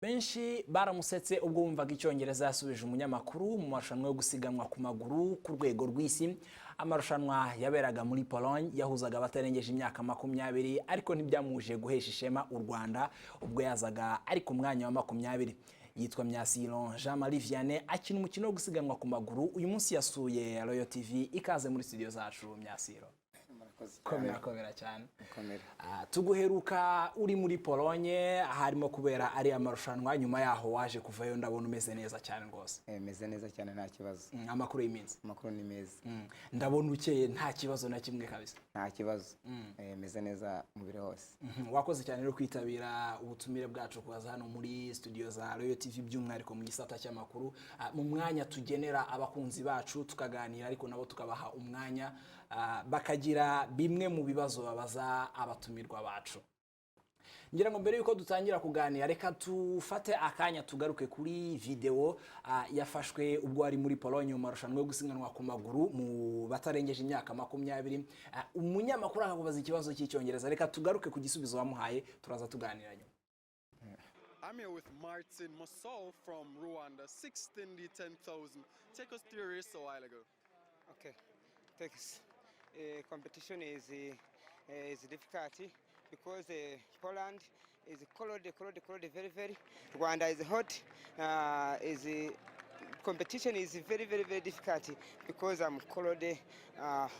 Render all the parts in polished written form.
Benshi baramusetse ubwo bumvaga Icyongereza yasubije umunyamakuru mu marushanwa yo gusiganwa ku maguru ku rwego rw'isi. Amarushanwa yaberaga muri Pologne, yahuzaga abatarengeje imyaka 20, ariko ntibyamubujije guhesha ishema u Rwanda ubwo yazaga ari ku mwanya wa 20. Yitwa Myasiro Jean Marie Vianney, akina umukino wo gusiganwa ku maguru. Uyu munsi yasuye Royal TV. Ikaze muri studio zacu, Myasiro. Murakoze. Komera, komera cyane. Komera. Tuguheruka uri muri Pologne harimo kubera ariya marushanwa. Nyuma yaho waje kuvayo, ndabona umeze neza cyane rwose. Meze neza cyane, nta kibazo. Amakuru y'iminsi? Amakuru ni meza. Ndabona ukeye, nta kibazo na kimwe kabisa. Nta kibazo. Meze neza umubiri wose. Wakoze cyane rero kwitabira ubutumire bwacu, kuza hano muri studio za Royal TV, by'umwihariko mu gisata cy'amakuru. Mu mwanya tugenera abakunzi bacu tukaganira, ariko nabo tukabaha umwanya bakagira bimwe mu bibazo babaza abatumirwa bacu. Ngira ngo mbere yuko dutangira kuganira, reka tufate akanya tugaruke kuri videwo yafashwe ubwo wari muri Pologne mu marushanwa yo gusiganwa ku maguru mu batarengeje imyaka 20, umunyamakuru akakubaza ikibazo cy'Icyongereza. Reka tugaruke ku gisubizo wamuhaye, turaza tuganira nyuma. I'm here with Martin Masol from Rwanda, sixth in the 10,000. Take us through your race a while ago. Okay, thanks. Competition is difficult because Poland is cold, cold, cold, very, very. Rwanda is hot. Is Competition is very, very, very difficult because I'm cold.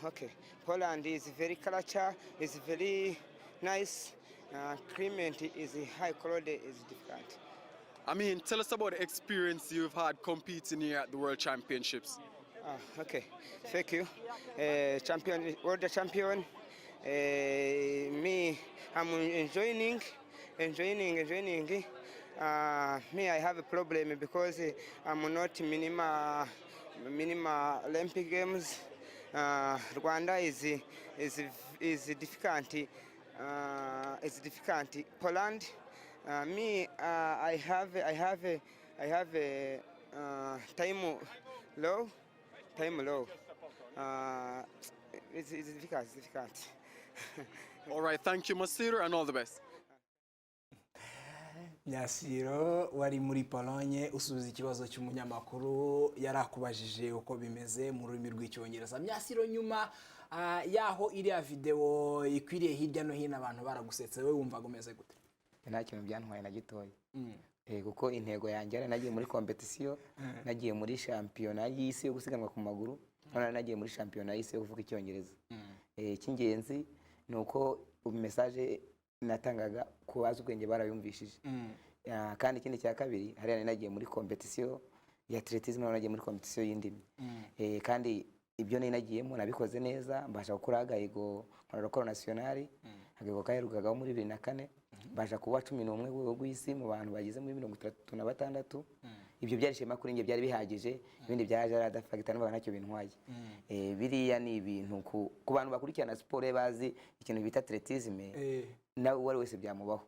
Okay, Poland is very culture, is very nice. Climate is high, cold is difficult. I mean, tell us about the experience you've had competing here at the World Championships. Okay, thank you. Champion, world champion. Me, I'm enjoying, enjoying, enjoying. Me, I have a problem because I'm not minima Olympic Games. Rwanda is difficult. Is difficult. Poland, me, I have a time low, time low. It's difficult. It's difficult. All right, thank you, Masiro, and all the best. Myasiro, wari muri Pologne usubiza ikibazo cy'umunyamakuru yari akubajije uko bimeze mu rurimi rw'Icyongereza. Myasiro, nyuma yaho iriya videwo ikwiriye hirya no hino, abantu baragusetse, we wumvaga umeze gute? Nta kintu byantwaye na gitoya. Kuko intego yanjye yari nagiye muri compétition, nagiye muri shampiyona y'isi yo gusiganwa ku maguru, none nagiye muri shampiyona y'isi yo kuvuga Icyongereza. Icy'ingenzi ni uko message natangaga ku bazi ubwenge barayumvishije. Kandi ikindi cya kabiri, hariya nari nagiye muri compétition ya athlétisme, nari nagiye muri compétition y'indimi. Kandi ibyo nari nagiyemo nabikoze neza, mbasha gukuraho agahigo, nkora record national, agahigo kaherukagaho muri 2004, mbasha kuba 11 ku rwego rw'isi mu bantu bageze muri 36. Ibyo byari ishema kuri njye, byari bihagije. Ibindi byaje ari other factor, numvaga ntacyo bintwaye. Biriya ni ibintu ku bantu bakurikirana siporo bazi ikintu bita athlétisme, nawe uwo ari wese byamubaho.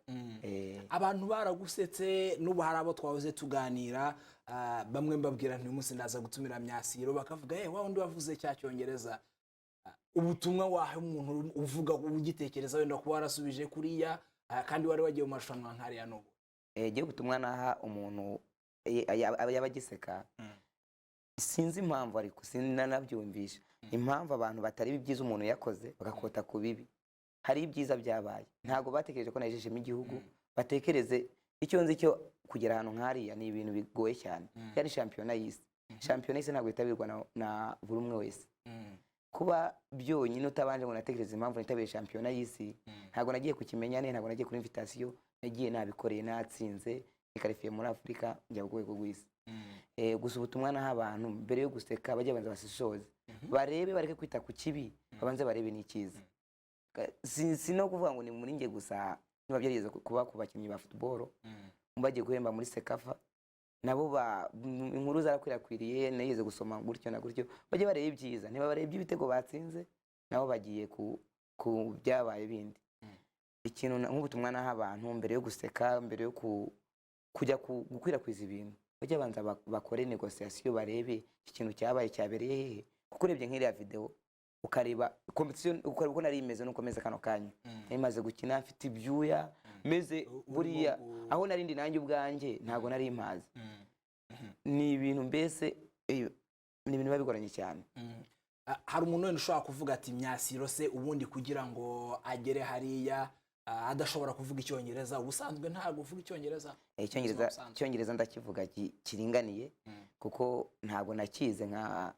Abantu baragusetse. N'ubu hari abo twahoze tuganira, bamwe mbabwira nti uyu munsi ndaza gutumira Myasiro, bakavuga: "Eh, wa wundi wavuze cya Cyongereza." Ubutumwa waha umuntu uvuga ugitekereza wenda kuba warasubije kuriya, kandi wari wagiye mu marushanwa nk'ariya n'ubu? Ngiye ubutumwa naha umuntu yaba agiseka, sinzi impamvu, ariko sinanabyumvisha impamvu abantu batareba ibyiza umuntu yakoze bagakota ku bibi. Hari ibyiza byabaye, ntabwo batekereje ko najejemo igihugu. Batekereze icyo nzi cyo kugera ahantu nk'hariya ni ibintu bigoye cyane. Yari shampiyona y'isi. Shampiyona y'isi ntabwo yitabirwa na buri umwe wese. Kuba byonyine utabanje ngo natekereze impamvu nitabiriye shampiyona y'isi, ntabwo nagiye ku kimenyane, ntabwo nagiye kuri invitation, nagiye nabikoreye, natsinze, nikarifiye muri Afurika, njya ku rwego rw'isi. Gusa ubutumwa naha abantu, mbere yo guseka bajye banza bashishoze, barebe, bareke kwita ku kibi, babanze barebe n'icyiza. Si no kuvuga ngo ni muri njye gusa, niba byarigeze kuba ku bakinnyi ba football bagiye guhemba muri CECAFA, nabo inkuru zarakwirakwiriye, nigeze gusoma gutyo na gutyo. Bajye bareba ibyiza, niba bareba ibitego batsinze, nabo bagiye ku byabaye bindi. Ikintu nk'ubutumwa naha abantu, mbere yo guseka, mbere yo kujya gukwirakwiza ibintu, bajye banza bakore négociation, barebe iki kintu cyabaye cyabereye hehe. Kuko urebye nk'iriya video, ukareba compétition, ukareba uko nari imeze n'uko meze kano kanya, nari maze gukina mfite ibyuya. Meze Urimo buriya aho narindi nanjye ubwanjye ntabwo nari mpazi. Ni ibintu mbese ni ibintu biba bigoranye cyane. Hari umuntu wenda ushobora kuvuga ati: "Myasiro se ubundi kugira ngo agere hariya adashobora kuvuga Icyongereza?" Ubusanzwe ntabwo uvuga Icyongereza? Icyongereza Busanzwe. Icyongereza ndakivuga kiringaniye, kuko ntabwo nakize nka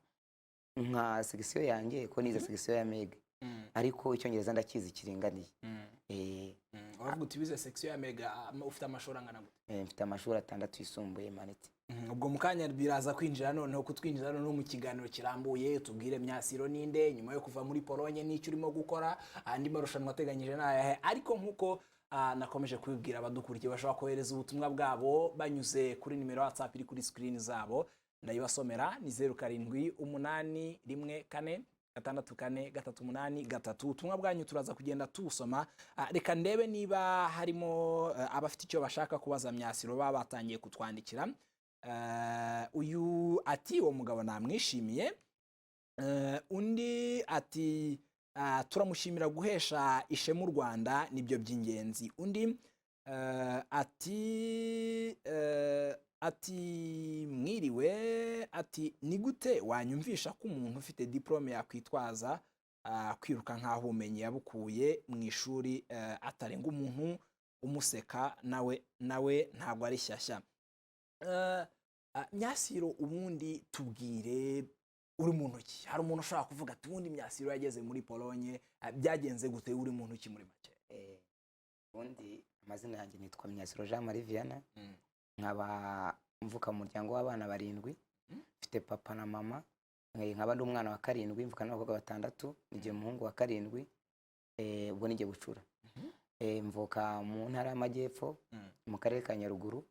section yanjye, ko nize section ya MEG, ariko Icyongereza ndakizi kiringaniye. Uravuga uti wize section ya MEG. Ufite amashuri angana gute? Mfite amashuri 6 yisumbuye manite. Ubwo mu kanya biraza kwinjira noneho kutwinjira noneho mu kiganiro kirambuye, tubwire Myasiro ninde nyuma yo kuva muri Polonye, n'icyo urimo gukora, andi marushanwa ateganyije n'ayahe. Ariko nk'uko nakomeje kubibwira abadukurikiye, bashobora kohereza ubutumwa bwabo banyuze kuri nimero ya WhatsApp iri kuri screen zabo. Ndayibasomera, ni 0781464383. Ubutumwa bwanyu turaza kugenda tubusoma. Reka ndebe niba harimo abafite icyo bashaka kubaza Myasiro baba batangiye kutwandikira. Uyu ati: "Uwo mugabo namwishimiye." Undi ati: "Turamushimira guhesha ishema u Rwanda, nibyo by'ingenzi." Undi ati: "Mwiriwe." Ati: "Ni gute wanyumvisha ko umuntu ufite diplôme yakwitwaza kwiruka nk'aho ubumenyi yabukuye mu ishuri atarenga umuntu umuseka nawe ntabwo ari shyashya?" Myasiro, ubundi tubwire uri mu ntoki. Hari umuntu ushobora kuvuga ati: "Ubundi Myasiro yageze muri Polonye byagenze gute?" Uri mu ntoki muri make? Ubundi amazina yanjye nitwa Myasiro Jean Marie Vianney, nkaba mvuka mu muryango w'abana barindwi. Mfite papa na mama, nkaba ndi umwana wa karindwi. Mvuka n'abakobwa batandatu, nijye umuhungu wa karindwi. Ubwo nijye bucura. Mvuka mu Ntara y'Amajyepfo, mu Karere ka Nyaruguru,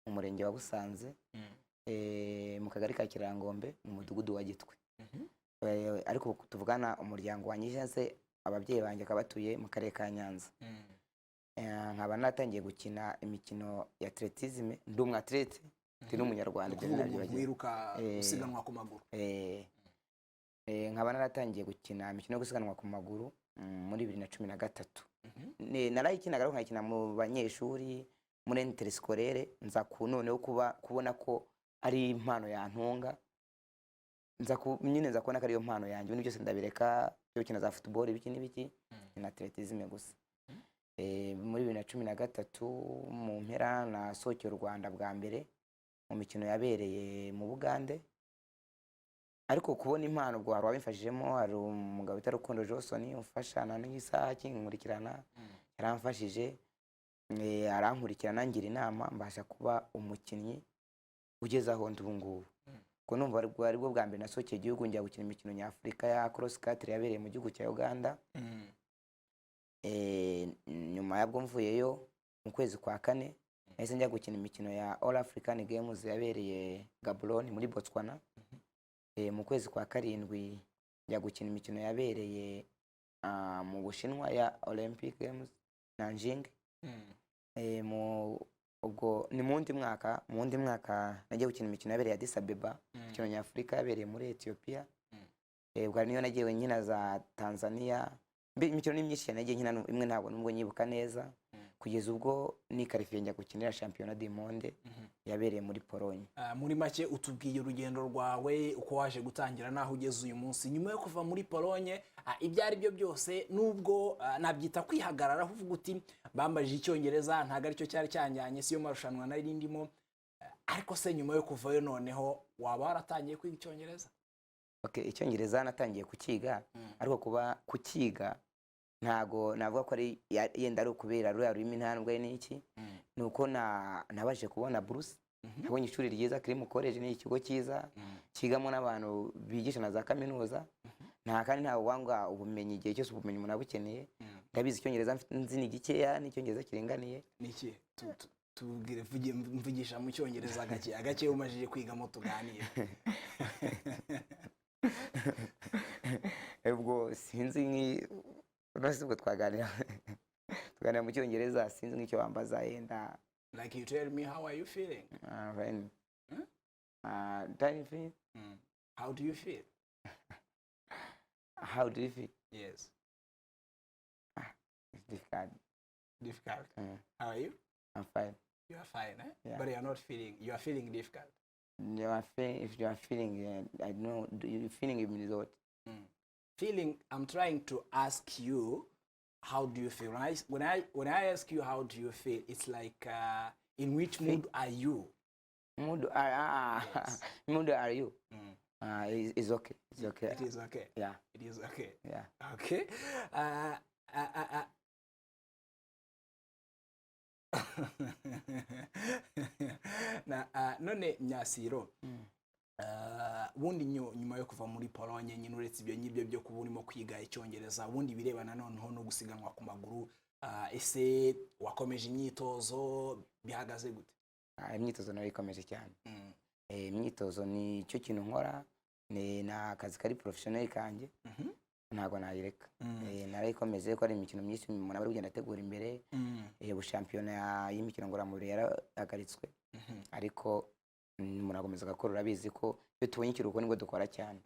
mu Murenge wa Busanze, mu Kagari ka Kirangombe, mu Mudugudu wa Gitwe. Ariko ubu tuvugana umuryango wanjye, se ababyeyi banjye bakaba batuye mu Karere ka Nyanza. Nkaba natangiye gukina imikino ya athlétisme, ndi umwathlète, ndi n'Umunyarwanda. Ni Ibyo ukuvuga umuntu nabyibagiwe. wiruka, usiganwa ku maguru. Nkaba naratangiye gukina imikino yo gusiganwa ku maguru muri 2013. Narayikinaga ariko nkayikina mu banyeshuri muri interscolaire. Nza ku noneho kuba kubona ko ari impano yantunga, nyine nza kubona ko ariyo mpano yanjye, ibintu byose ndabireka byo gukina za football, ibiki n'ibiki, na athlétisme gusa. Muri 2013 mu mpera nasohokeye u Rwanda bwa mbere mu mikino yabereye mu Bugande. Ariko kubona impano, ubwo hari uwabimfashijemo, hari umugabo wita Rukundo Johnson umfasha na n'isaha akinkurikirana, yaramfashije, arankurikirana, ngira inama, mbasha kuba umukinnyi ugeze aho ndi ubu ngubu. Ubwo numva aribwo bwa mbere nasohokeye igihugu njya gukina imikino nyafurika ya cross country yabereye mu gihugu cya Uganda. Nyuma yabwo mvuyeyo mu kwezi kwa kane, nahise njya gukina imikino ya All African Games yabereye Gaborone muri Botswana. Mu kwezi kwa karindwi njya gukina imikino yabereye mu Bushinwa ya Olympic Games, Nanjing. Mu ubwo ni mu wundi mwaka nagiye gukina imikino yabereye Addis Abeba, imikino nyafurika yabereye muri Ethiopia. Ubwo niyo nagiye nkina za Tanzania. Imikino ni myinshi cyane nagiye nkina, imwe ntabwo nubwo nyibuka neza, kugeza ubwo nikarifiye njya gukinira Championnat du Monde yabereye muri Pologne. Muri make utubwiye urugendo rwawe, uko waje gutangira n'aho ugeze uyu munsi nyuma yo kuva muri Polonye. Ibyo ari byo byose, nubwo nabyita kwihagararaho, uvuga uti: "Bambajije Icyongereza, ntabwo aricyo cyari cyanjyanye, siyo marushanwa nari ndimo." Ariko se nyuma yo kuvayo noneho waba waratangiye kwiga Icyongereza? Okay, Icyongereza natangiye kukiga, ariko kuba kukiga ntago navuga ko ari yenda ari ukubera ruriya rurimi, nta nubwo ari n'iki, ni uko nabashije kubona buruse, nabonye ishuri ryiza, Cream College ni ikigo cyiza kigamo n'abantu bigisha na za kaminuza. Nta kandi ntawe wanga ubumenyi, igihe cyose ubumenyi umuntu abukeneye. Ndabizi Icyongereza, nzi ni gikeya, n'icyongereza kiringaniye. Ni iki? Tubwire, mvugisha mu Cyongereza gake agake umajije kwigamo, tuganire. Ubwo sinzi uretse ubwo tuganira mu Cyongereza, sinzi nk'icyo wambaza yenda. Like you tell me how are you feeling? When Hmm? Tell me. How do you feel? How do you feel? Yes. It's difficult. Difficult. Mm. How are you? I'm fine. You are fine, eh? Yeah. But you are not feeling, you are feeling difficult. You are feeling, if you are feeling, I don't know, do you feeling it means what? Feeling, I'm trying to ask you, how do you feel? When I ask you how do you feel, it's like, in which mood are you? Mood are, Yes. mood are you? Mm. It's okay. It's okay. It is okay. Yeah, It is okay. yeah. Okay. Na none Myasiro, ubundi nyuma yo kuva muri Polonye nyine, uretse ibyo ngibyo byo kuba urimo kwiga icyongereza, ubundi birebana noneho no gusiganwa ku maguru, ese wakomeje imyitozo, bihagaze gute? Imyitozo nayo ikomeje cyane. Imyitozo ni cyo kintu nkora, ni akazi kari professionnel kanjye, ntabwo nayireka. Narayikomeje ko ari imikino myinshi umuntu aba ari kugenda ategura imbere. Ubu shampiyona y'imikino ngororamubiri yarahagaritswe, ariko umuntu akomeza agakora. Urabizi ko iyo tubonye ikiruhuko nibwo dukora cyane.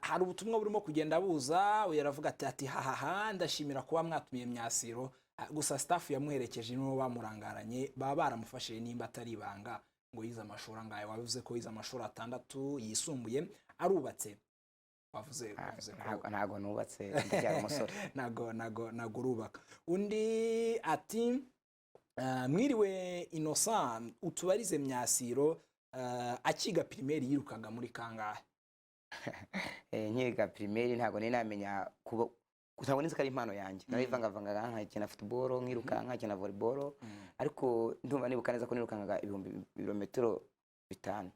Hari ubutumwa burimo kugenda buza. Uyu aravuga ati hahaha, ndashimira kuba mwatumiye Myasiro. Gusa staff yamuherekeje nibo bamurangaranye, baba baramufashije. Nimba atari ibanga, ngo yize amashuri angahe? Wavuze ko yize amashuri atandatu yisumbuye, arubatse, wavuze wavuze ko Ntabwo nubatse, ndacyari umusore. Ntago urubaka. Undi ati mwiriwe Innocent, utubarize Myasiro, akiga primaire yirukaga muri kangahe? Nkiga primaire ntabwo nari namenya kuba, ntabwo nzi ko ari impano yanjye. Narayivangavangaga, nkakina football, nkirukanka, nkakina volleyball, ariko ndumva nibuka neza ko nirukankaga ibihumbi ibirometero 5,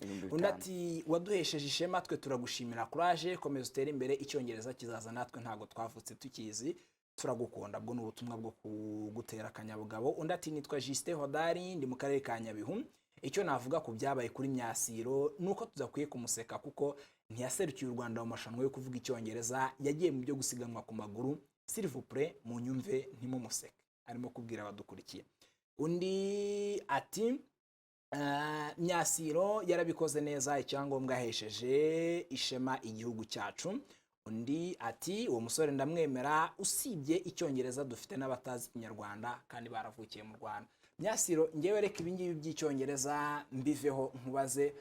ibihumbi Undi 5. ati waduhesheje ishema, twe turagushimira, courage, komeza utere imbere, icyongereza kizaza, natwe ntabwo twavutse tukizi, turagukunda. Bwo ni ubutumwa bwo kugutera akanyabugabo. Undi ati nitwa Justin Hodari, ndi mu karere ka Nyabihu. Icyo navuga ku byabaye kuri Myasiro ni uko tudakwiye kumuseka, kuko ntiyaserukiye u Rwanda mu marushanwa yo kuvuga icyongereza, yagiye mu byo gusiganwa ku maguru. S'il vous plaît, munyumve, ntimumuseke. Arimo kubwira abadukurikiye. Undi ati Myasiro yarabikoze neza, icyangombwa ahesheje ishema igihugu cyacu. Undi ati uwo musore ndamwemera, usibye icyongereza dufite n'abatazi ikinyarwanda kandi baravukiye mu Rwanda. Myasiro, ngewe reka ibingibi by'icyongereza mbiveho, nkubaze,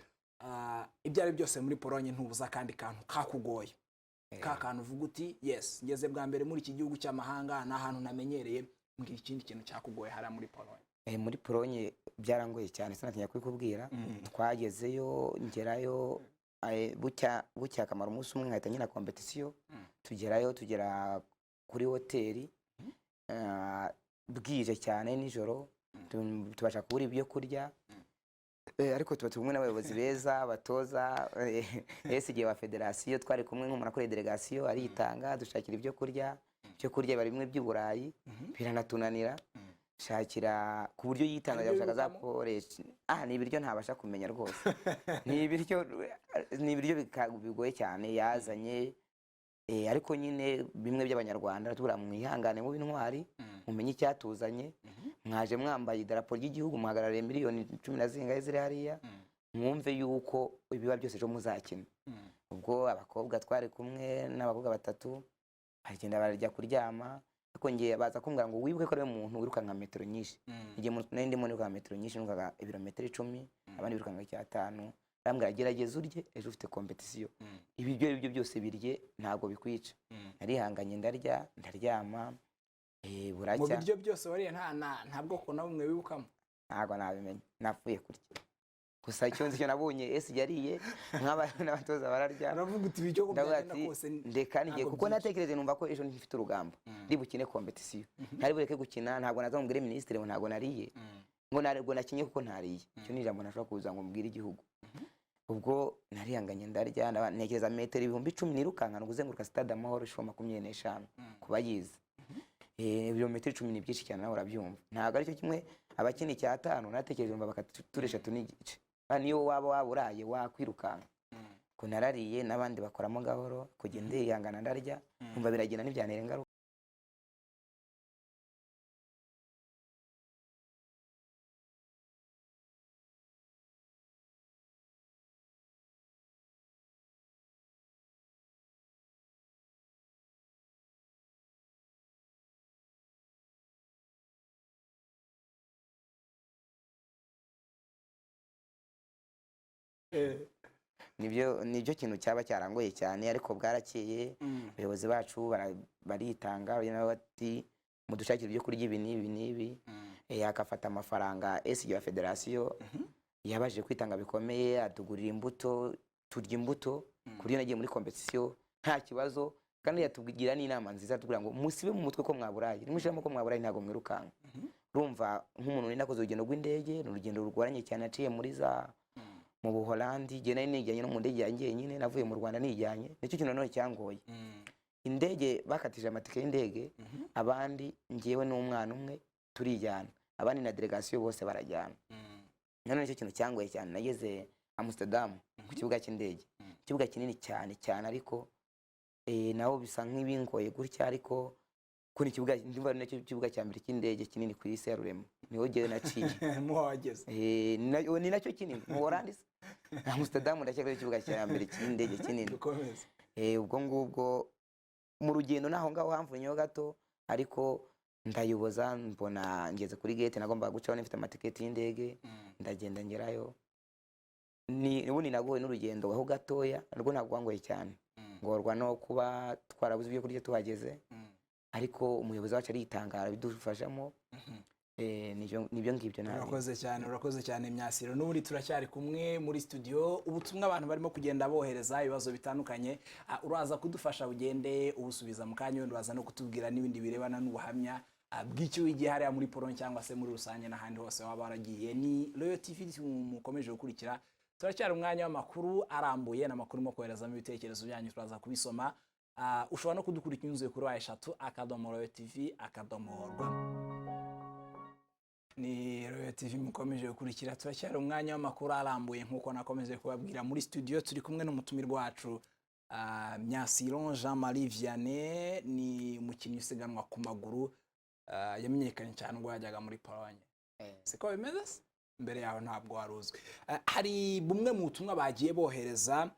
ibyo ari byose muri Polonye ntubuza akandi kantu kakugoye, ka kantu uvuga uti yes, ngeze bwa mbere muri iki gihugu cy'amahanga, ni ahantu namenyereye. Mbwira ikindi kintu cyakugoye hariya muri Polonye. Muri Polonye byarangoye cyane, sinatinya kubikubwira. Twagezeyo, ngerayo, bucya bucya, akamara umunsi umwe nkahita nkina competition. Tugerayo, tugera kuri hoteli bwije cyane nijoro, tubasha kubura ibyo kurya. Ariko tuba turi kumwe n'abayobozi beza, abatoza, SG wa federasiyo twari kumwe nk'umuntu akoreye delegasiyo, aritanga dushakira ibyo kurya. Ibyo kurya biba bimwe by'i Burayi, biranatunanira shakira ku buryo yitanga Ibyo gushaka za wirukamo? poreshi. Ni ibiryo ntabasha kumenya rwose, ni ibiryo bigoye cyane yazanye. Ariko nyine bimwe by'abanyarwanda tubura, mwihangane mube intwari, mumenye icyatuzanye. Mwaje mwambaye idarapo ry'igihugu, muhagarariye miliyoni cumi na zingahe ziri hariya, mwumve yuko ibiba byose ejo muzakina. Ubwo abakobwa twari kumwe n'abakobwa batatu baragenda barajya kuryama, ariko ngiye baza kumbwira ngo wibuke ko ari we muntu wirukanka metero nyinshi. Igihe nari ndimo nirukanka metero nyinshi, nirukanka ibirometero 10, abandi birukanka icyatanu. Arambwira gerageza urye, ejo ufite competition, ibiryo ari byo byose birye, ntabwo bikwica. Narihanganye, ndarya, ndaryama, Mu buracya. biryo byose wariye, nta bwoko na bumwe wibukamo? Ntabwo nabimenya, napfuye kurya gusa. Icyo nzi cyo nabonye esi yariye n'abatoza bararya. Uravuga uti ibiryo uko Ndavuga byagenda ati kose ndeka ngiye ntabwo kuko byica. Natekereje numva ko ejo ntifite urugamba, ndi bukine competition, ntari bureke gukina. Ntabwo naza mubwire minisitiri ngo ntabwo nariye, ngo ntabwo nakinye kuko ntariye. Icyo ni ijambo ntashobora kuza ngo mbwire igihugu. Ubwo narihanganye ndarya, ntekereza metero 10,000 nirukanka, ni ukuzenguruka Stade Amahoro inshuro 25 ku bayizi. Ibirometero 10 ni byinshi cyane, nawe urabyumva, ntabwo aricyo kimwe abakina icyatanu. Natekereje numva bakatura eshatu n'igice. Niyo waba waburaye wakwirukanka. Ubwo narariye n'abandi bakoramo gahoro, kugenda ndihangana ndarya, numva biragenda ntibyantera ingaruka. Nibyo kintu cyaba cyarangoye cyane, ariko bwarakeye. Abayobozi bacu baritanga, bagenda bati: "Mudushakire ibyo kurya ibi n'ibi n'ibi." Akafata amafaranga SG wa federasiyo yabashije kwitanga bikomeye, atugurira imbuto, turya imbuto, ku buryo nagiye muri competition nta kibazo. Kandi yatugira n'inama nziza, atubwira ngo: "Musibe mu mutwe ko mwaburaye, nimushiramo ko mwaburaye ntabwo mwirukanka." Urumva, nk'umuntu nari nakoze urugendo rw'indege, ni urugendo rugoranye cyane, naciye muri za mu Buholandi. Igihe nari nijyanye no mu ndege yanjye nyine, navuye mu Rwanda nijyanye, nicyo kintu nanone cyangoye. Indege bakatije amatike y'indege abandi, njyewe n'umwana umwe turijyana, abandi na delegasiyo bose barajyana. Nanone nicyo kintu cyangoye cyane. Nageze Amsterdam ku kibuga cy'indege, ikibuga kinini cyane cyane, ariko naho bisa nk'ibingoye gutya, ariko kuri ikibuga ndumva ari nacyo kibuga cya mbere cy'indege kinini ku isi ya rurema, niho jyewe naciye. Muba wageze. Ni nacyo kinini mu Buholandi se? Amsterdam ndacyari ari ikibuga cya mbere cy'indege kinini. Dukomeze. Ubwo ngubwo mu rugendo naho ngaho hamvunyeho gato, ariko ndayoboza mbona ngeze kuri gate nagombaga gucaho nifite amatiketi y'indege. Ndagenda ngerayo. Ni ubundi nagowe n'urugendo aho gatoya, narwo ntabwo rwangoye cyane, ngorwa no kuba twarabuze ibyo kurya tuhageze, ariko umuyobozi wacu aritanga arabidufashamo. Nibyo ngibyo nabi. Urakoze cyane, urakoze cyane Myasiro. N'ubundi turacyari kumwe muri studio. Ubutumwa abantu barimo kugenda bohereza, ibibazo bitandukanye, uraza kudufasha ugende ubusubiza mu kanya. Wenda uraza no kutubwira n'ibindi birebana n'ubuhamya bw'icyo wigiye hariya muri Pologne cyangwa se muri rusange n'ahandi hose waba waragiye. Ni Royal TV mukomeje gukurikira, turacyari umwanya w'amakuru arambuye n'amakuru urimo koherezamo ibitekerezo byanyu, turaza kubisoma. Ushobora no kudukurikira unyuze kuri www.royaltv.rw. Ni Royal TV mukomeje gukurikira, turacyari umwanya w'amakuru arambuye. Nk'uko nakomeje kubabwira, muri studio turi kumwe n'umutumirwa wacu, Myasiro Jean Marie Vianney. Ni umukinnyi usiganwa ku maguru, yamenyekanye cyane ubwo yajyaga muri Pologne. Siko bimeze se? Mbere yawe ntabwo wari uzwi. Hari bumwe mu butumwa bagiye bohereza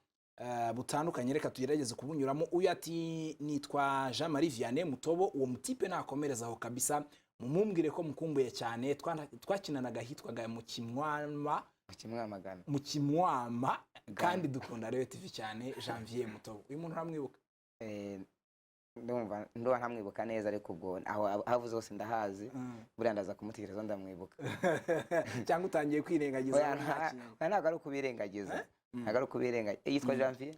butandukanye, reka tugerageze kubunyuramo. Uyu ati: "Nitwa Jean Marie Vianney Mutobo, uwo mutipe nakomereza aho kabisa, mumumbwire ko mukumbuye cyane. Twakinanaga ahitwaga mu Kimwama." Kimwamagana. Mu Kimwama. Kandi dukunda Royal TV cyane. Janvier Mutobo. Uyu muntu uramwibuka? Ndumva ntamwibuka neza, ariko ubwo aho avuze hose ndahazi. Buriya ndaza kumutekereza ndamwibuka. Cyangwa utangiye kwirengagiza Oya, ngo nta kintu? Oya, ntabwo ari ukubirengagiza, ntabwo ari ukubirengagiza. Yitwa Janvier?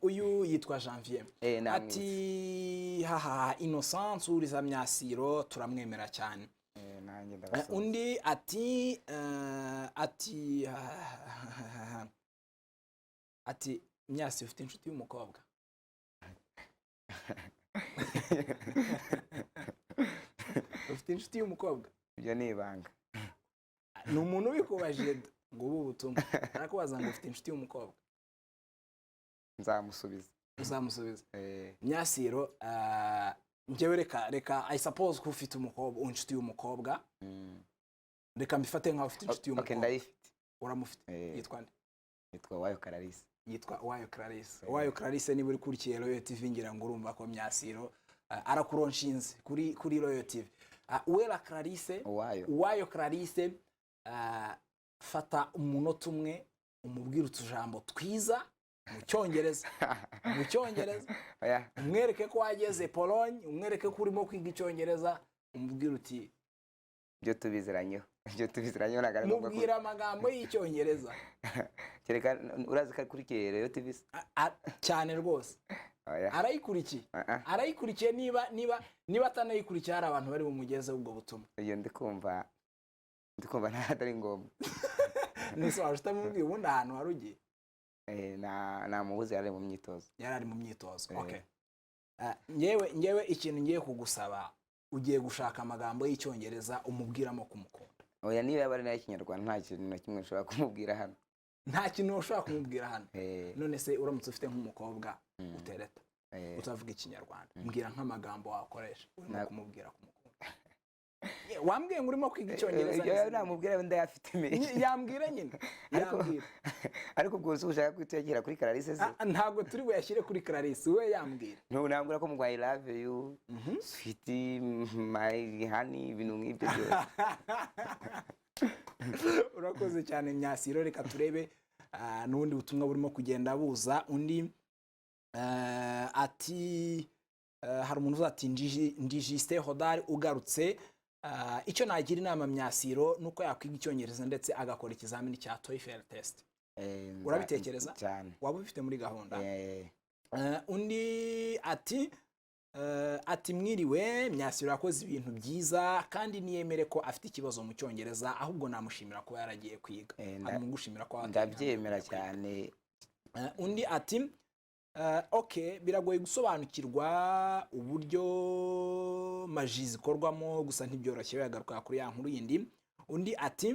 Uyu yitwa Janvier. Namwibutse. Ati: "Haha Innocent uriza Myasiro, turamwemera cyane." Nanjye ndabasuhuza. Undi ati ati: "Myasiro, ufite inshuti y'umukobwa? Ufite inshuti y'umukobwa?" Ibyo ni ibanga. Ni umuntu ubikubajije ngo ubu ubutumwa arakubaza ngo ufite inshuti y'umukobwa. Nzamusubiza. Uzamusubiza? Eh. Myasiro, njyewe reka I suppose ko ufite umukobwa, inshuti y'umukobwa. Reka mbifate nkaho ufite inshuti Okay, y'umukobwa. Ndayifite. Uramufite? Eh. Yitwa nde? Yitwa Wayo Clarisse. Yitwa Uwayo Clarisse. Uwayo Clarisse, niba uri kurikiye Royal TV, ngira ngo urumva ko Myasiro arakuronshinze kuri Royal TV. Uwera Clarisse. Uwayo. Uwayo Clarisse, fata umunota umwe umubwire utujambo twiza mu Cyongereza, mu Cyongereza. Oya. Umwereke ko wageze Pologne, umwereke ko urimo kwiga Icyongereza, umubwire uti Ibyo tubiziranyeho ntabwo ari ngombwa Mubwira amagambo y'Icyongereza. Kereka urazi ko akurikiye Royal TV se? Cyane rwose. Oya. Arayikurikiye. Ah, ah. Arayikurikiye. Niba atanayikurikiye, hari abantu bari bumugezeho ubwo butumwa. Iyo ndi kumva ntabwo ari ngombwa. Nese waje utamubwiye ubundi ahantu wari ugiye? Namubuze, yari ari mu myitozo. Yari ari mu myitozo. Eh. Okay. Ngewe ikintu ngiye kugusaba, ugiye gushaka amagambo y'Icyongereza umubwiramo kumukunda. Oya, niyo yaba ari n'ay'Ikinyarwanda, nta kintu na kimwe nshobora kumubwira hano. Nta kintu ushobora kumubwira hano? Eh. None se uramutse ufite nk'umukobwa utereta utavuga Ikinyarwanda, mbwira nk'amagambo wakoresha urimo kumubwira kumukunda. Wambwiye ngo urimo kwiga Icyongereza. Ibyo Neza. namubwira ndayafite menshi. Yambwira nyine. Yambwira. Ariko ubwo si ushaka kwituyakira kuri Clarisse se? Ah, ntabwo turi buyashyire kuri Clarisse, we yambwira. Ntabwo ko mugwa "I love you, sweetie, my honey", ibintu nk'ibyo byose. Urakoze cyane Myasiro, reka turebe. N'ubundi butumwa burimo kugenda buza. Undi ati hari umuntu uza ati: "Ndi Justin Hodari ugarutse. Icyo nagira inama Myasiro ni uko yakwiga Icyongereza ndetse agakora ikizamini cya TOEFL test." Urabitekereza? Cyane. Waba ubifite muri gahunda? Eh. Undi ati mwiriwe, Myasiro yakoze ibintu byiza kandi niyemere ko afite ikibazo mu Cyongereza, ahubwo namushimira kuba yaragiye kwiga." Hari umuntu ugushimira ko wateye intambwe Ndabyemera yo kwiga. cyane. Undi ati ok, biragoye gusobanukirwa uburyo magie zikorwamo, gusa ntibyoroshye. Yagaruka kuri ya nkuru yindi. Undi ati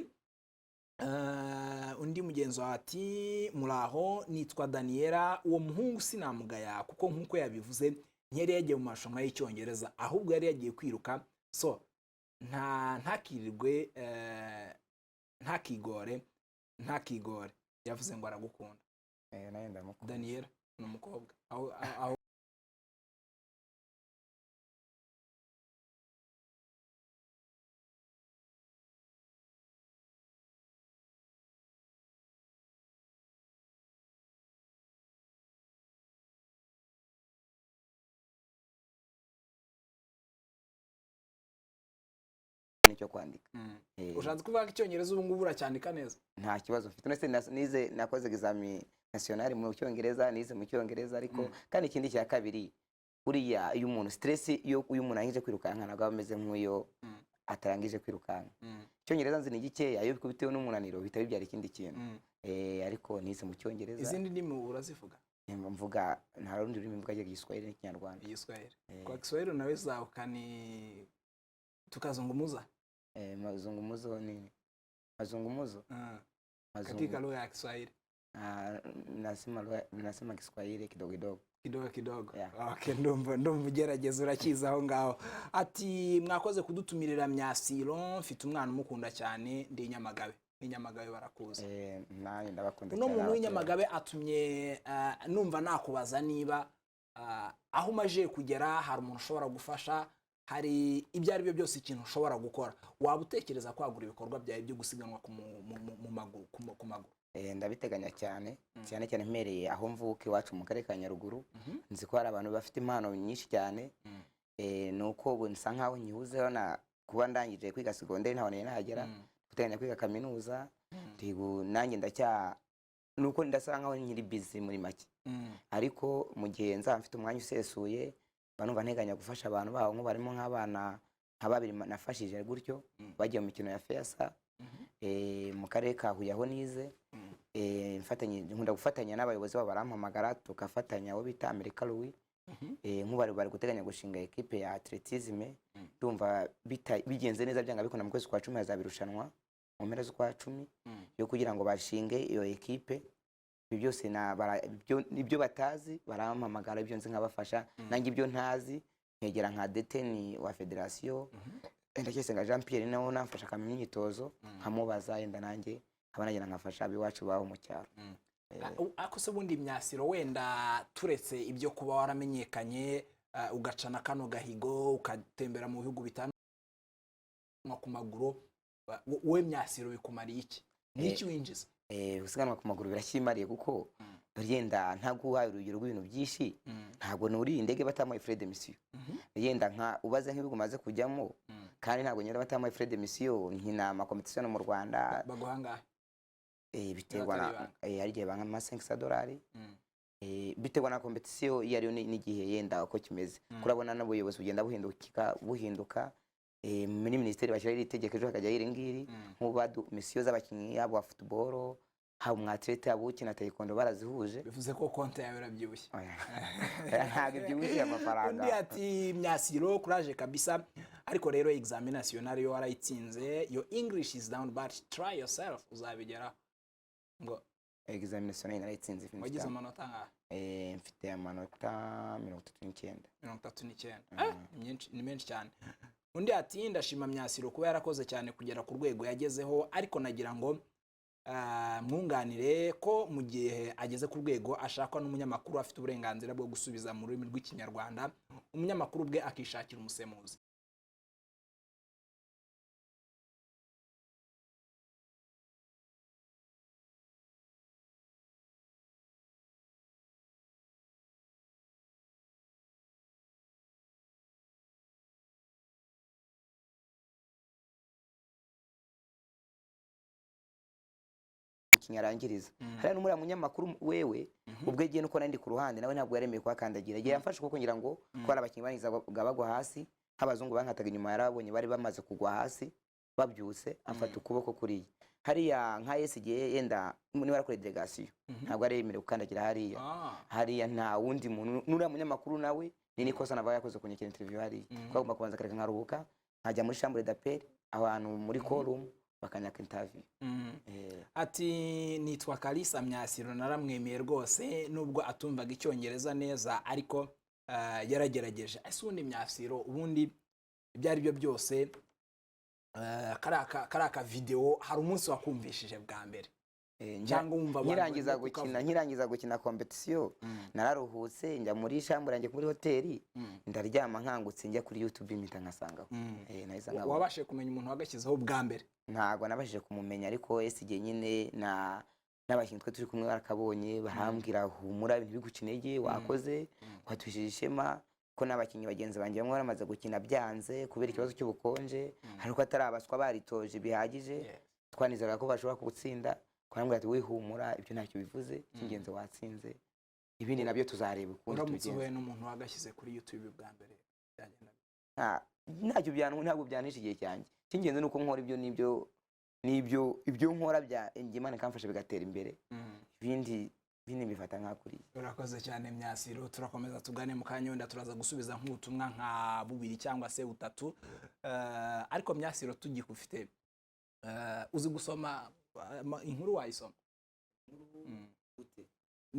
undi mugenzi wawe ati: "Muraho, nitwa Daniela. Uwo muhungu sinamugaya kuko nk'uko yabivuze ntiyari yagiye mu marushanwa y'Icyongereza, ahubwo yari yagiye kwiruka, so nta ntakirirwe ntakigore, ntakigore." Yavuze ngo aragukunda. Nawe ndamukunda. Daniela ni umukobwa aho. Nicyo kwandika. Ushatse kuvuga ko Icyongereza ubu ngubu uracyandika neza? Nta kibazo mfite. Uretse nize, nakoze examen national mu Cyongereza, nize mu Cyongereza. Ariko kandi ikindi cya kabiri, buriya iyo umuntu stress, iyo umuntu arangije kwirukanka ntabwo aba ameze nk'uyo atarangije kwirukanka. Icyongereza nzi ni gikeya, iyo bitewe n'umunaniro bihita bibyara ikindi kintu. Ariko nize mu Cyongereza. Izindi ndimi urazivuga? Mvuga, nta rundi rurimi mvuga, Igiswahili n'Ikinyarwanda. Igiswahili? Eh. Kwa Kiswahili unaweza ukani tukazungumuza? Mazungumuzo nini? Mazungumuzo? Katika lugha ya Kiswahili. Ah, nasema Kiswahili kidogo kidogo. Kidogo kidogo. Yeah. Okay, ndumva ugerageza, urakiza aho ngaho. Ati: "Mwakoze kudutumirira Myasiro, mfite umwana umukunda cyane, ndi Nyamagabe." Ni Nyamagabe barakuzi. Nanjye ndabakunda Uno cyane muntu abaturage. w'inyamagabe atumye numva nakubaza niba aho umaze kugera hari umuntu ushobora gufasha, hari ibyo ari byo byose ikintu ushobora gukora, waba utekereza kwagura ibikorwa byawe byo gusiganwa ku mu- mu- mu- mu maguru ku maguru? Ndabiteganya cyane, cyane cyane mpereye aho mvuka iwacu mu karere ka Nyaruguru. Nzi ko hari abantu bafite impano nyinshi cyane. Ni uko ubu nsa nkaho nyihuzeho na kuba ndangije kwiga segonderi, ntabwo nari nahagera. Guteganya kwiga kaminuza. Nanjye ndacya nuko ndasa nkaho nkiri busy muri make. Ariko mu gihe nzaba mfite umwanya usesuye, mba numva nteganya gufasha abantu baho, nko barimo nk'abana nka babiri nafashije gutyo bagiye mu mikino ya FEASSSA mu karere ka Huye aho nize. Nkunda gufatanya n'abayobozi babo, barampamagara tugafatanya, abo bita Amerika Louis. Nk'ubu bari guteganya gushinga ekipe ya athlétisme. Ndumva bigenze neza, byanga bikunda mu kwezi kwa 10 hazaba irushanwa, mu mpera z'ukwa 10, yo kugira ngo bashinge iyo ekipe. Ibyo byose ibyo batazi barampamagara, ibyo nzi nkabafasha. Nanjye ibyo ntazi nkegera nka deteni wa federasiyo, Ndacyayisenga Jean Pierre, nawe namfasha akampa imyitozo, nkamubaza, yenda nanjye nkaba nagenda nkafasha ab'iwacu baho mu cyaro. Ariko se ubundi Myasiro, wenda turetse ibyo kuba waramenyekanye, ugacana kano gahigo, ugatembera mu bihugu bitandukanye ku maguru, wowe Myasiro bikumariye iki? Ni iki winjiza? Gusiganwa ku maguru biracyimariye, kuko yenda ntaguhaye urugero rw'ibintu byinshi, ntabwo nuriye indege batamuhaye frais de mission. Yenda nka ubaze nk'ibihugu maze kujyamo, kandi ntabwo nyura batamuhaye frais de mission. Nkina ama competition mu Rwanda. Baguha angahe? Biterwa Niba atari na ibanga. Hari igihe banga ama 500 dolari. Biterwa na competition iyo ariyo n'igihe yenda uko kimeze. Kurabona n'ubuyobozi bugenda buhinduka. Muri minisiteri bashyiraho iri tegeko, ejo hakajyaho iri ngiri. Nk'ubu mission z'abakinnyi, yaba uwa football, haba umwathlete, haba ukina taekwondo, barazihuje. Bivuze ko konti yawe irabyibushye. Oya. Ntabwo ibyibushye amafaranga. Undi ati: "Myasiro, courage kabisa. Ariko rero examen national yo warayitsinze, your English is down, but try yourself, uzabigeraho." Ngo Examination narayitsinze. Wagize amanota angahe? Mfite amanota 39. 39. Ni menshi cyane. Undi ati: "Ndashima Myasiro kuba yarakoze cyane kugera ku rwego yagezeho, ariko nagira ngo mwunganire ko mu gihe ageze ku rwego ashakwa n'umunyamakuru, afite uburenganzira bwo gusubiza mu rurimi rw'Ikinyarwanda, umunyamakuru ubwe akishakira umusemuzi." Umukinnyi arangiriza hariya. N'umuriya munyamakuru wewe ubwo yagiye, nuko nari ndi ku ruhande, nawe ntabwo yaremeye kuhakandagira. Igihe yamfashe ukuboko ngira ngo ko hari abakinnyi barangizaga bagwa hasi, nk'abazungu bankataga inyuma, yarababonye bari bamaze kugwa hasi babyutse, amfata ukuboko kuriya hariya nka yesi. Igihe yenda niba yarakoreye delegation, ntabwo yari yemerewe gukandagira hariya. Hariya nta wundi muntu, n'uriya munyamakuru nawe ni n'ikosa nava yakoze kunyakira interview hariya, kuko agomba kubanza akareka nkaruhuka, nkajya muri chambre d'appel, ahantu muri call room, bakanyaka interview. Ati: "Nitwa Kalisa Myasiro, naramwemeye rwose nubwo atumvaga Icyongereza neza, ariko yaragerageje." Ese ubundi Myasiro, ubundi ibyo ari byo byose, kariya ka video hari umunsi wakumvishije bwa mbere cyangwa wumva abantu nkirangiza barimo gukina kukavuga? Nkirangiza gukina competition, nararuhutse, njya muri chambre yanjye muri hoteli, ndaryama. Nkangutse njya kuri YouTube, mpita nkasangaho. Nahise nkabona. Wabashije kumenya umuntu wagashyizeho bwa mbere? Ntabwo nabashije kumumenya, ariko ese igihe nyine na n'abakinnyi twe turi kumwe barakabonye, barambwira: "Humura, ibintu biguca intege, wakoze, watushije ishema." Ko n'abakinnyi bagenzi banjye bamwe baramaze gukina byanze kubera ikibazo cy'ubukonje, ariko atari abaswa, baritoje bihagije. Twanizeraga ko bashobora gutsinda. Twarambwira ati: "Wihumura, ibyo ntacyo bivuze, icy'ingenzi watsinze, ibindi nabyo tuzareba ukundi Uramutse tubigenza." uhuye n'umuntu wagashyize kuri YouTube bwa mbere, byagenda bite? Ntacyo ntabwo byanisha igihe cyanjye. Icy'ingenzi ni uko nkora ibyo n'ibyo n'ibyo, ibyo nkora bya Imana ikamfasha bigatera imbere. Ibindi mbifata nka kuriya. Urakoze cyane, Myasiro. Turakomeza tugane mu kanya, wenda turaza gusubiza nk'ubutumwa nka bubiri cyangwa se butatu. Ariko Myasiro, tugikufite, uzi gusoma inkuru? Wayisoma?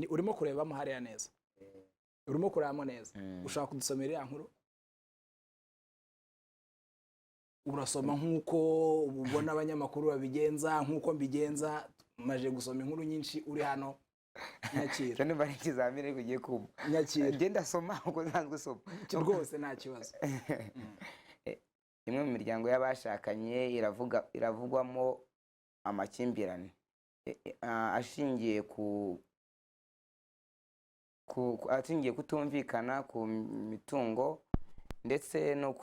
Urimo kurebamo hariya neza? Urimo kurebamo neza? Ushaka kudusomera iriya nkuru? Urasoma nk'uko ubona abanyamakuru babigenza, nk'uko mbigenza, maje gusoma inkuru nyinshi uri hano. Nyakira. Cyo numva ari ikizamini ariko ugiye kumva. Nyakira. Njye ndasoma uko nsanzwe usoma. Rwose nta kibazo. Imwe mu miryango y'abashakanye iravugwamo amakimbirane ashingiye ku ashingiye kutumvikana ku mitungo ndetse no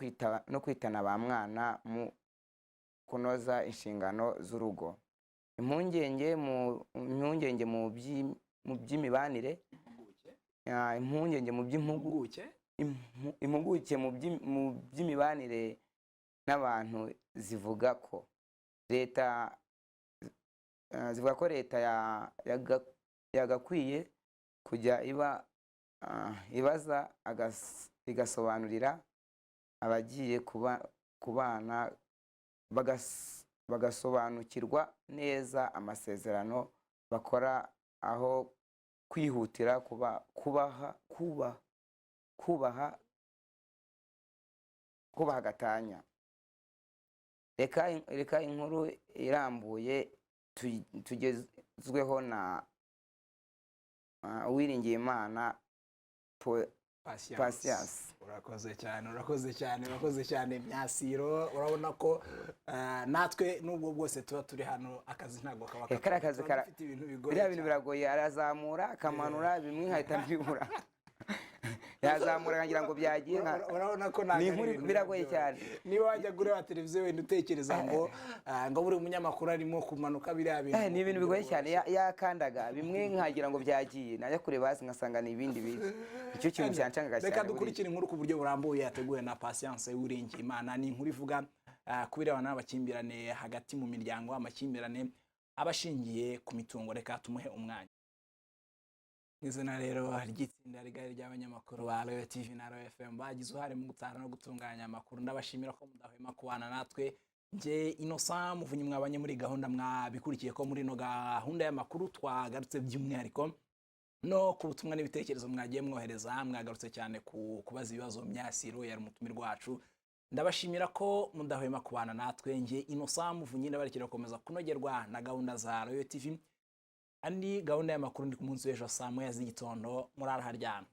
kwitana ba mwana mu kunoza inshingano z'urugo. Impungenge mu by'imibanire, impungenge mu by'impugu Impuguke. Impuguke mu by'imibanire n'abantu zivuga ko leta yagakwiye kujya iba ibaza igasobanurira abagiye kubana bagasobanukirwa neza amasezerano bakora aho kwihutira kuba kubaha kuba kubaha kubaha gatanya. Reka inkuru irambuye tugezweho na Uwiringiyimana Patience. Patience. Urakoze cyane, urakoze cyane, urakoze cyane, Myasiro. Urabona ko natwe nubwo bwose tuba turi hano, akazi ntabwo kaba Kariya kazi tuba dufite ibintu bigoye biriya bintu cyane. Biragoye, arazamura akamanura, bimwe nkahita mbibura, yazamura nkagira ngo byagiye Urabona ko ntabwo Ni ari inkuru ibintu biragoye byoroshye. cyane. Niba wajya kureba televiziyo wenda utekereza ngo buri munyamakuru arimo kumanuka biriya bintu. Ni ibintu bigoye cyane. Yakandaga bimwe nkagira ngo byagiye, najya kureba hasi ngasanga ni ibindi bintu. Nicyo kintu cyancangaga cyane Reka buriya. dukurikire inkuru ku buryo burambuye yateguwe na Patience Uwiringiyimana. Ni inkuru ivuga ku birebana n'amakimbirane hagati mu miryango, amakimbirane aba ashingiye ku mitungo. Reka tumuhe umwanya. Izina rero ry'itsinda rigari ry'abanyamakuru ba Royal TV na Royal FM bagize uruhare mu gutara no gutunganya amakuru, ndabashimira ko mudahwema kubana natwe. Njye Innocent Muvunyi mwabanye muri gahunda, mwabikurikiye ko muri ino gahunda y'amakuru twagarutse by'umwihariko no ku butumwa n'ibitekerezo mwagiye mwohereza. Mwagarutse cyane ku kubaza ibibazo Myasiro yari umutumirwa wacu. Ndabashimira ko mudahwema kubana natwe. Njye Innocent Muvunyi ndabarekera gukomeza kunogerwa na gahunda za Royal TV. Andi gahunda y'amakuru ndi ku munsi w'ejo saa 1 z'igitondo. Murara haryana.